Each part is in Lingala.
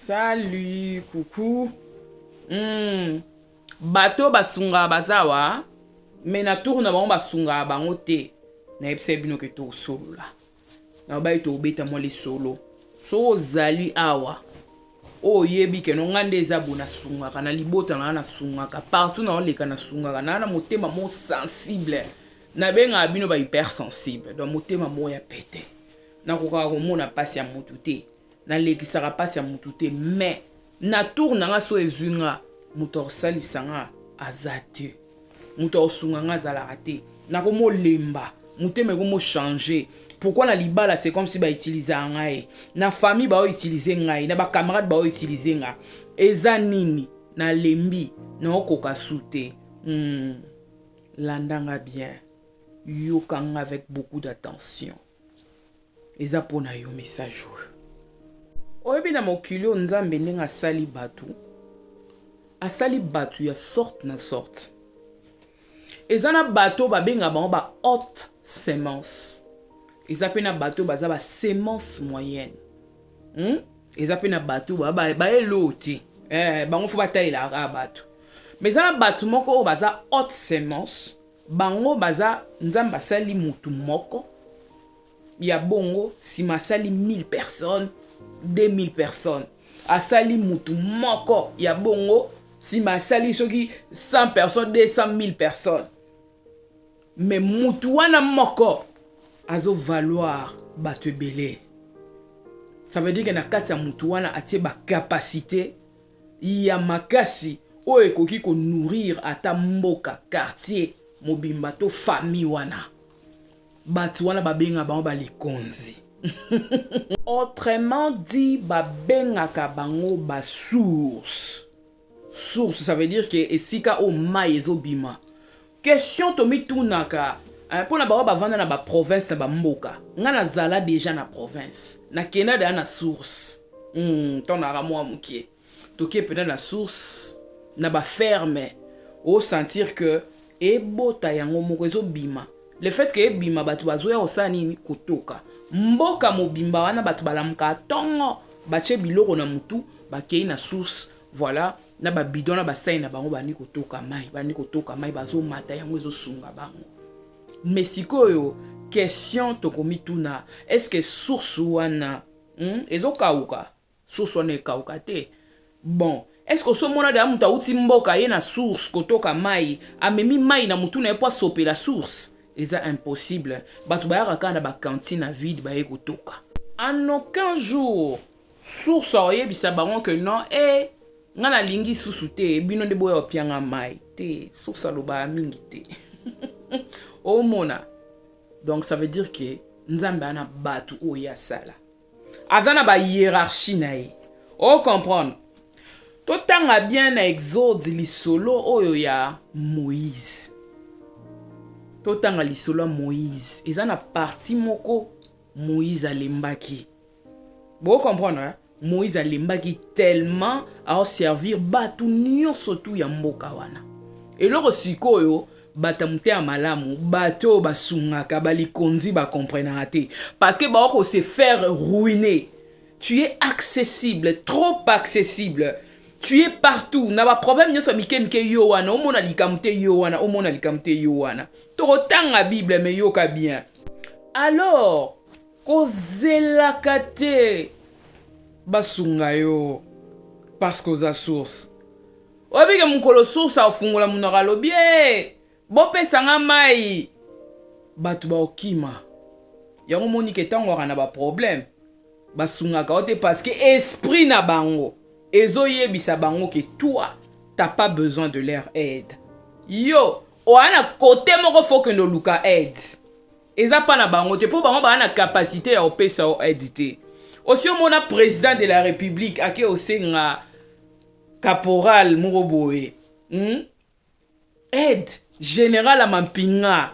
Salut, coucou. Bato basungaka baza awa, mais na tour na bango basungaka bango te. Nayebisa bino ke tosolola. Nabayi tobeta mwa lisolo. Soki ozali awa, oyo oyebi ke no nga nde eza bo nasungaka na libota na nga, nasungaka partout naoleka, nasungaka naa na motema mo sensible. Nabengaka bino ba hypersensible, donc motema moko ya pete. Nakokaka komona mpasi ya motu te, nalekisaka mpasi ya motu te, mais na tour na nga so ezwi nga, moto akosalisa nga aza te, moto akosunga nga azalaka te. Nakomolemba, motema ekomochange. Pourquoi na libala c'est comme si bautilisaka ngai, na famille baoutilize ngai, na bacamarade baoutilize nga? Eza nini? Nalembi, naokoka su te. Landanga bien, yokanga avec beaucoup d'attention, eza mpona yo message oyo. Oyebi, na mokili oyo, Nzambe ndenge asali bato, asali bato ya sorte na sorte. Eza na bato oyo babengaka bango ba haute semence, eza mpe na bato oyo baza basemence moyenne, Eza mpe na bato baelo te, bango fo batalelaka kaka bato. Mais eza na bato moko oyo baza haute semence. Bango baza, Nzambe asali motu moko ya bongo, nsima asali 1000 personnes, 2000 personnes. Asali mutu moko ya bongo, nsima asali soki 100 personnes, 200 000 personnes. Mais mutu wana moko azovaloir bato ebele. Ça veut dire ke na kati ya mutu wana atie bacapacité ya makasi oyo ekoki konourrir ata mboka, quartier mobimba to famille wana. Bato wana babengaka bango balikonzi, autrement dit babengaka bango basource. Source, ça veut dire ke esika oyo mai ezobima. Question tomitunaka mpona bango bavanda na baprovince, na bamboka. Nga nazala déjà na province, nakenda deya na source. Ntango naka mwa moke, tokie mpenza na source, na baferme, osentir que ebota yango moko ezobima. Le fait ke ebima, bato bazoya kosala nini? Kotoka. Mboka mobimba wana, bato balamukaka ntongo, batie biloko na mutu, bakei na source, voilà, na babidon na basai na bango, bandi kotoka mai, bandi kotoka mai, bazomata yango, ezosunga bango. Mais sikoyo question tokomituna: est ce que source wana, Ezokauka? Source wana ekauka te. Bon, est ce que osomona deya moto awuti mboka ye na source kotoka mai, amemi mai na motu na ye mpo asopela source? Eza impossible. Bato bayaka kaka na bacantine na vide, baye kotoka. En aucun jour source akoyebisa bango ke non, e nga nalingi susu te, bino nde boya opianga mai te. Source alobaka mingi te, omona. Donc ça veut dire ke Nzambe ana bato oyo asala, aza na bahiérarchie na ye, ocomprendre. Totanga bien na Exode lisolo oyo ya Moïse. Totanga lisolo ya Moïse. Eza na partie moko Moïse alembaki, bocomprendre, hein? Moïse alembaki tellement aoservir bato nyonso tu ya mboka wana. Eloko sikoyo, bato ya motema malamu, bato oyo basungaka balikonzi, bacomprenaka te, parce que bao se faire ruiner. Tu es accessible, trop accessible, tu es partout na baproblème nyonso ya mike mike. Yo wana omona likambo te, yo wana omona likambo te, yo wana. Tokotanga Bible, mais yoka bien. Alors kozelaka te basunga yo, parce que oza source. Oyebi ke mokolo source afungola monoko, alobi: "E, bopesanga mai", bato baokima yango. Moni ke ntango waka na baproblème, basungaka yo te, parce que esprit na bango ezoyebisa bango ke toi, t'as pas besoin de leur aide. Yo oya na kote moko, fo kende oluka aide, eza mpa na bango te, mpo bango baa na capacité ya kopesa yo aide te. Osi omona président de la République ake osenga caporal moko boye, Aide général ya mampinga,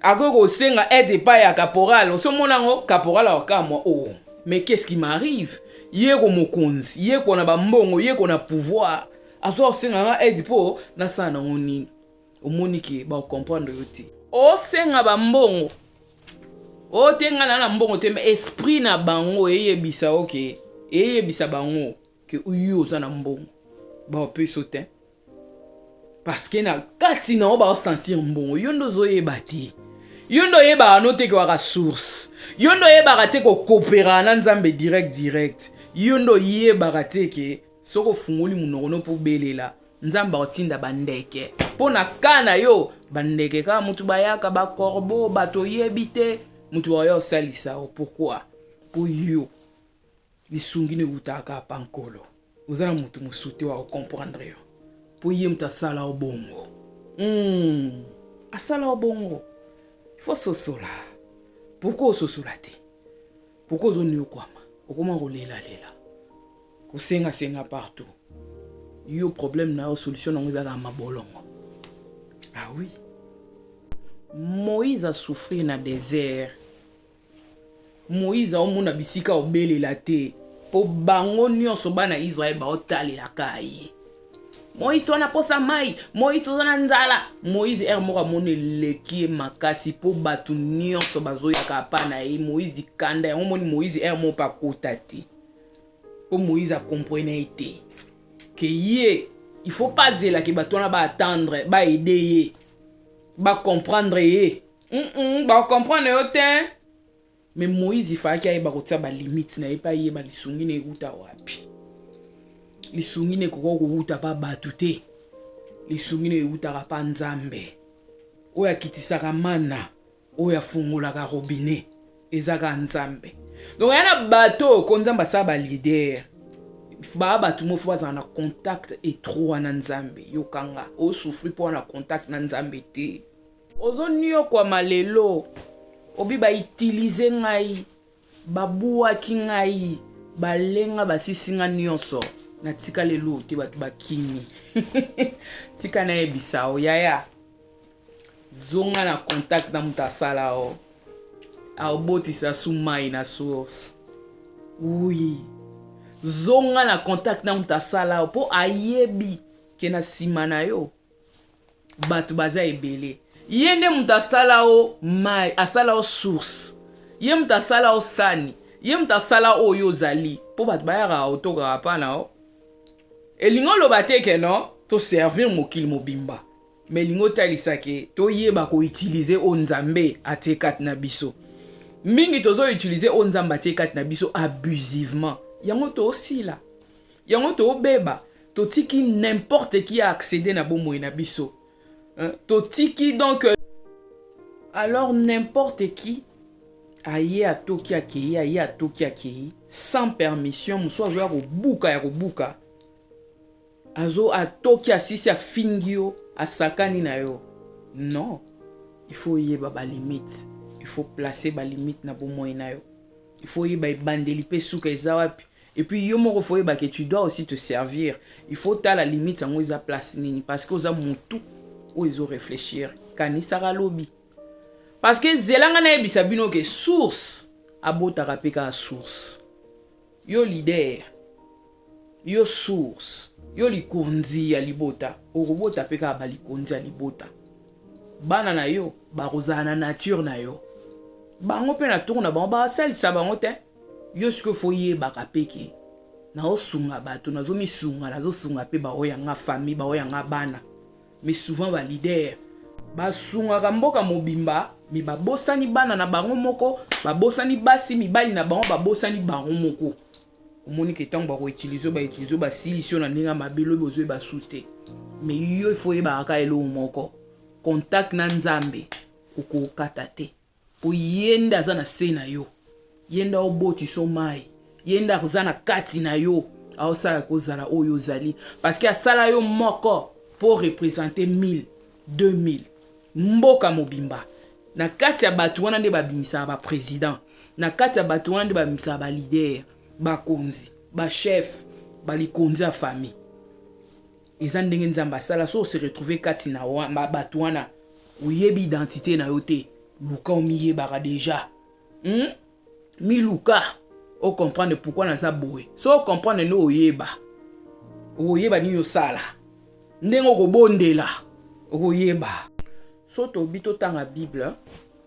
Akoki kosenga aide epai ya caporal? Osi omona yango? Caporal akokamwa: "Oh, mais qu'est-ce qui m'arrive?" Ye ko mokonzi, ye ko na bambongo, ye ko na pouvoir, azwa kosenga nga aide mpo nasala nango nini? Omoni ke bakocomprendre yo te. Osenga bambongo oyo te, ngai na mbongo te. Mais esprit na bango eyebisa oke Eyebisa bango ke yo oza na mbongo, baopesa yo te, parce que na kati na yo baosentir mbongo. Yo nde ozoyeba te. Yo nde oyebaka no te ke waka source. Yo nde oyebaka te kokopera na Nzambe direct direct. Yo nde oyebaka te ke soki ofungoli monoko no mpo obelela Nzambe, akotinda bandeke mpo na ka na yo. Bandeke kaka motu bayaka, bacorbeau, bato oyebi te, motu bakoya kosalisa yo. Pourquoi? Mpo yo lisungi no ewutaka kaka pa Nkolo. Oza na motu mosusu te wa kocomprendre yo, mpo ye moto asala yo bongo. Asala yo bongo. Ifo sosola. Pourquoi ososola te? Pourquoi ozoniokwama, okoma kolelalela, kosengasenga partout? Yo problème na yo, solution nango ezalaka mabolongo. Ah oui, Moïse asouffrir na désert. Moïse aomona bisika obelela te, mpo bango nyonso bana Israele baotalelaka ye. Moïse, toza na posa mai. Moïse, toza na nzala. Moïse ere moko amoni eleki ye makasi, mpo bato nyonso bazoyaka apa na ye. Moïse kanda yango moni. Moïse ere moko mpe akota te, mpo Moïse acomprendre ye te ke ye il faut pas azelaki bato wana baattendre, baaider ye, bacomprendre ye. Bacomprendre yo te. Mais Moïse ifalaki ayeba kotia balimite na ye, mpe ayeba lisungi na ewuta wapi. Lisungi na ekoka kowuta pa bato te. Lisungi na ewutaka pa Nzambe oyo akitisaka mana, oyo afungolaka robinet, ezaka Nzambe. Donc ya na bato oyo ko Nzambe asala baleader, baa bato moko fo bazala na contact étroit na Nzambe. Yokanga, osouffrir mpo wana contact na Nzambe te. Ozoniokwama lelo, obi bautiliser ngai, babwaki ngai, balenga, basisi nga nyonso, natika lelo te, bato bakimi. Tika nayebisa o yaya, zonga na contact na moto asala o, aobotisa su mai na source. Oui, zonga na contact na moto asala o, mpo ayebi ke na nsima na yo bato baza ebele. Ye nde moto asala o mai, asala o source. Ye moto asala o sani, ye moto asala oyo ozali, mpo bato bayaka otokaka mpa na o. Elingi oloba te ke no toservir mokili mobimba, mais elingi otalisa ke toyeba koutiliser oyo Nzambe atie kati na biso. Mingi tozoutiliser oyo Nzambe atie kati na biso abusivement. Yango toosila, yango toobeba. Totiki n'importe qui a accédé na bomoi na biso, hein? Totiki donc alors n'importe qui aye, atoki, akei, aye, atoki, akei sans permission. Mosusu azoya kobuka ya kobuka, azo atoki, asisi, afingi yo, asakani na yo. Non, il faut oyeba balimite, il faut placer balimite na bomoi na yo. Il faut oyeba ebandeli mpe suka eza wapi. Et puis yo moko faut oyeba que tu dois aussi te servir. Il faut tala limite yango eza place nini, parce que oza motu oyo ezoréfléchir, kanisaka lobi. Parce que zelanga nayebisa bino ke source abotaka mpe kaka source. Yo leader, yo source, yo likonzi ya libota, okobota mpe kaka balikonzi ya libota. Bana na yo bakozala na nature na yo, bango mpe na tour na bango basalisa bango te. Yo sikoyo fo yebaka mpe ke naosunga bato, nazomisunga, nazosunga mpe baoyanga famille, baoyanga bana. Mais souvent baleader basungaka mboka mobimba, mais babosani bana na bango moko, babosani basi mibali na bango, babosani bango moko. Omoni ke ntango bakoutiliser, bautiliser, basilisi yo na ndenge ya mabe, lobi ozoyeba su te. Mais yo ifo oyebaka kaka eloko moko: contact na Nzambe okokata te, mpo ye nde aza na se na yo, ye nde aobotisa mai, ye nde akoza na kati na yo, aosala kozala oyo ozali, parce que asala yo moko mpo représenter 1000, 2000, mboka mobimba. Na kati ya bato wana nde babimisaka baprésident, na kati ya bato wana nde babimisaka baleader, bakonzi, bachef, balikonzi ya famille. Eza ndenge Nzambe asala. So ose retrouve kati na bato wana, oyebi identité na yo te, luka omiyebaka déjà, Miluka ocomprendre pourquoi naza boye. So ocomprendre nde oyeba, okoyeba nini osala, ndenge okobondela, okoyeba. So tobi totanga Bible,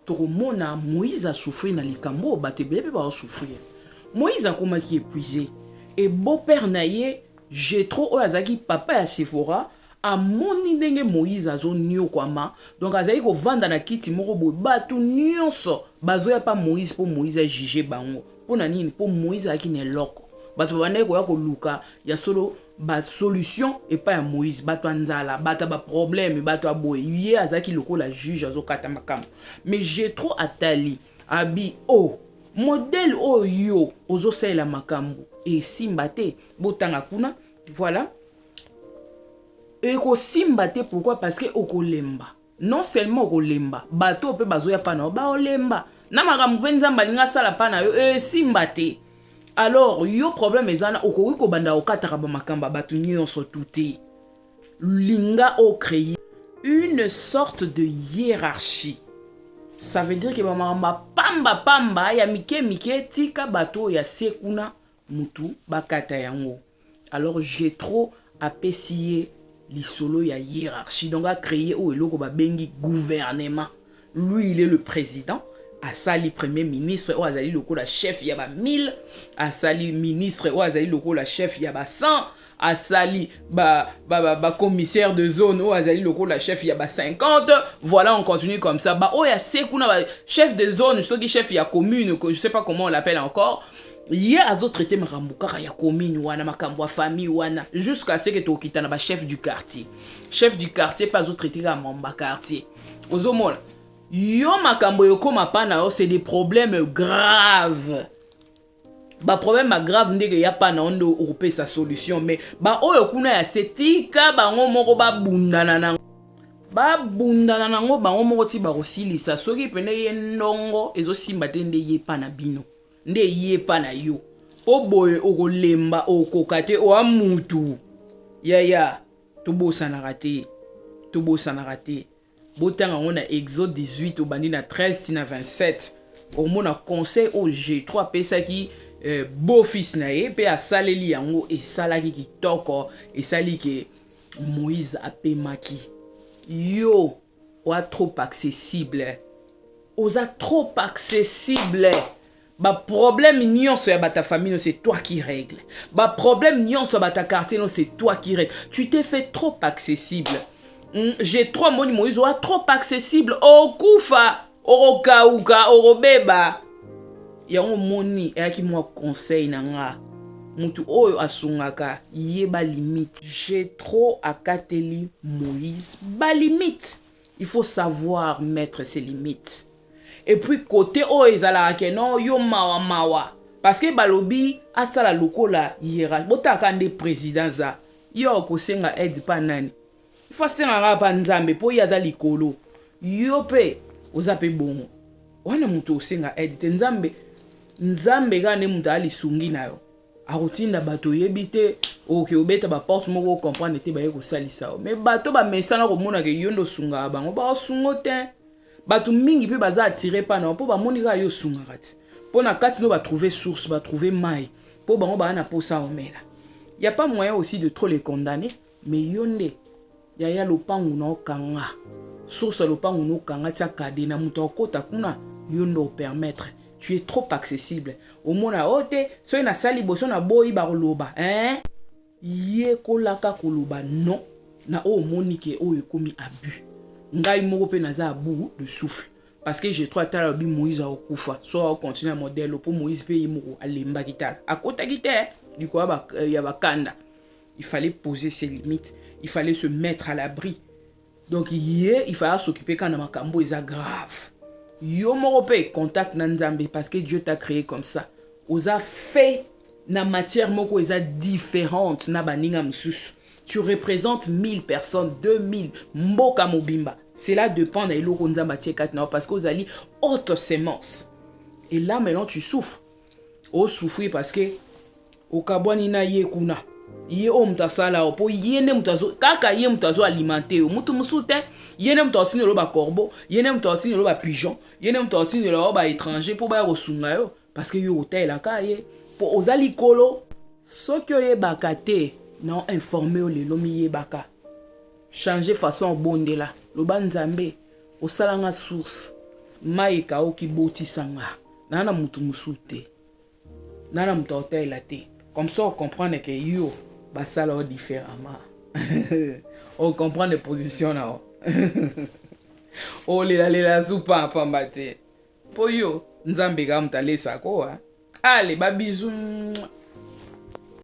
tokomona Moïse asouffrir na likambo oyo bato ebele mpe baosouffrir. Moïse akomaki épuisé. E beau-père na ye Jethro, oyo azalaki papa ya Sephora, amoni ndenge Moïse azoniokwama. Donc azalaki kovanda na kiti moko boye, bato nyonso bazoya pa Moïse mpo Moïse ajuge bango. Mpo na nini? Mpo Moïse azalaki na eloko. Bato babandaki koya koluka ya solo basolution epai ya Moïse, bato ya nzala, bato ya baproblème, bato ya boye. Ye azalaki lokola juge, azokata makambo. Mais Jethro atali, abi: "O oh, modèle oyo yo ozosalela makambo esimba te." Botanga kuna, voilà, ekosimba te. Pourquoi? Parce que okolemba. Non seulement okolemba, bato mpe bazoya mpa na yo baolemba na makambo mpe Nzambe alingi asala mpa na yo esimba te. Alors yo, problème eza na okoki kobanda kokataka bamakambo ya bato nyonso tu te. Linga ocréer une sorte de hiérarchie. Ça veut dire que bamakambo ya pamba pamba, ya mike mike, tika bato oyo ya se kuna mutu bakata yango. Alors Jethro apesi ye lisolo ya hiérarchie. Donc acréé oyo eloko babengi gouvernement. Lui, il est le président. Asali premier ministre oyo azali lokola chef ya ba 1000, asali ministre oyo azali lokola chef ya ba 100, asali bacommissaire ba, ba, ba de zone oyo azali lokola chef ya ba 50. Voilà, on continue comme ça. Baoyo ya se kuna, ba chef de zone, soki chef ya commune, je sais pas comment on l'appelle encore, ye azotraite makambo kaka ya commune wana, makambo ya famille wana, jusqu'à ce que tokita na bachef du quartier. Chef du quartier mpe azotraite kaka makambo ya quartier. Ozomona yo, makambo ekóma pa na yo, c'est des problèmes graves. Baproblème ya grave ndenge eya pa na yo nde okopesa solution. Mais baoyo kuna ya se, tika bango moko babundana nango, babundana nango bango moko ti bakosilisa. Soki pene ye ndongo ezosimba te, nde ye pa na bino, nde ye pa na yo. Mpo boye okolemba, okoka te, oa mutu. Yaya, tobosanaka te, tobosanaka te. Botanga yango na Exode 18, obandi na 13 tina 27, omona conseil oyo Jethro apesaki beau-fils na ye, mpe asaleli yango, esalaki kitoko, esali ke Moïse apemaki. Yo oa trop accessible, oza trop accessible. Baproblème nyonso ya bato ya famille no, c'est toi qui règle. Baproblème nyonso ya bato ya quartier no, c'est toi qui règle. Tu t'es fait trop accessible. Jethro amoni Moïse oa trop accessible, okufa, okokauka, okobeba. Yango moni eyaki mwa conseil na nga: mutu oyo asungaka, yeba limite. Jethro akateli Moïse balimite. Il faut savoir mettre ses limites. Et puis côté oyo ezalaka ke non, yo mawa mawa, parce que balobi asala lokola hiérarchie. Botalaka nde président za yo akosenga aide mpa nani? Ifo asengaka mpa Nzambe, mpo ye aza likolo. Yo mpe oza mpe bongo wana, moto osenga aide te. Nzambe, Nzambe kaka nde moto alisungi na yo. Akotinda bato oyebi te, okoki obeta baporte moko, ocomprendre te, baye kosalisa yo. Mais bato bamesana komonaka yo nde osungaka bango, baosungo te. Bato mingi mpe baza attirés mpa na yo mpo bamoni kaka yo osungaka te, mpo na kati no batrouve source, batrouve mai, mpo bango baa na mposa omela. Y a pas moyen aussi de trop les condamner. Mais yo nde yaya, lopangu na okanga source ya lopangu na okanga, tia cadenas, moto akota kuna, yo nde opermettre. Tu es trop accessible. Omona oyo te, soki nasali liboso na boyi, bakoloba, hein? Yekolaka koloba non na oyo omoni ke oyo ekomi abus. Ngai moko mpe naza à bout de souffle, parce que Jethro atala, lobi Moïse akokufa so akocontinue ya modèle. Mpo Moïse mpe ye moko alembaki, tala akotaki te likolo ya bakanda. Il fallait poser ses limites, il fallait se mettre à l'abri. Donc ye, il fallait s'occuper kaka na makambo eza grave. Yo moko mpe contact na Nzambe, parce que Dieu t'a créé comme ça. Oza fait na matière moko eza différente na baninga mosusu. Tu représentes 1000 personnes, 2000, mboka mobimba. Cela dépend na eloko Nzambe atie kati na yo, parce que ozali haute semence. Et là maintenant tu souffres, osouffrir parce que okabwani na ye kuna, ye oyo moto asala yo, mpo ye nde moto azo, kaka ye moto azo alimenter yo, moto mosusu te. Ye nde moto atindela yo bacorbeau, ye nde moto atindela yo bapigeon, ye nde moto atindela yo baétranger mpo baya kosunga yo, parce que yo otalelaka ye mpo oza likolo. Soki oyebaka te, na informe yo lelo, miyebaka, change façon obondela. Loba: "Nzambe, osalanga source, mai ekauki, botisanga. Naa na motu mosusu te, naa na moto aotalela te." Comme ça ocomprendre ke yo basala yo différemment. Ocomprendre position na yo. Olelalela zupa pamba te. Mpo yo Nzambe kaka moto alesako. Allez, babisous.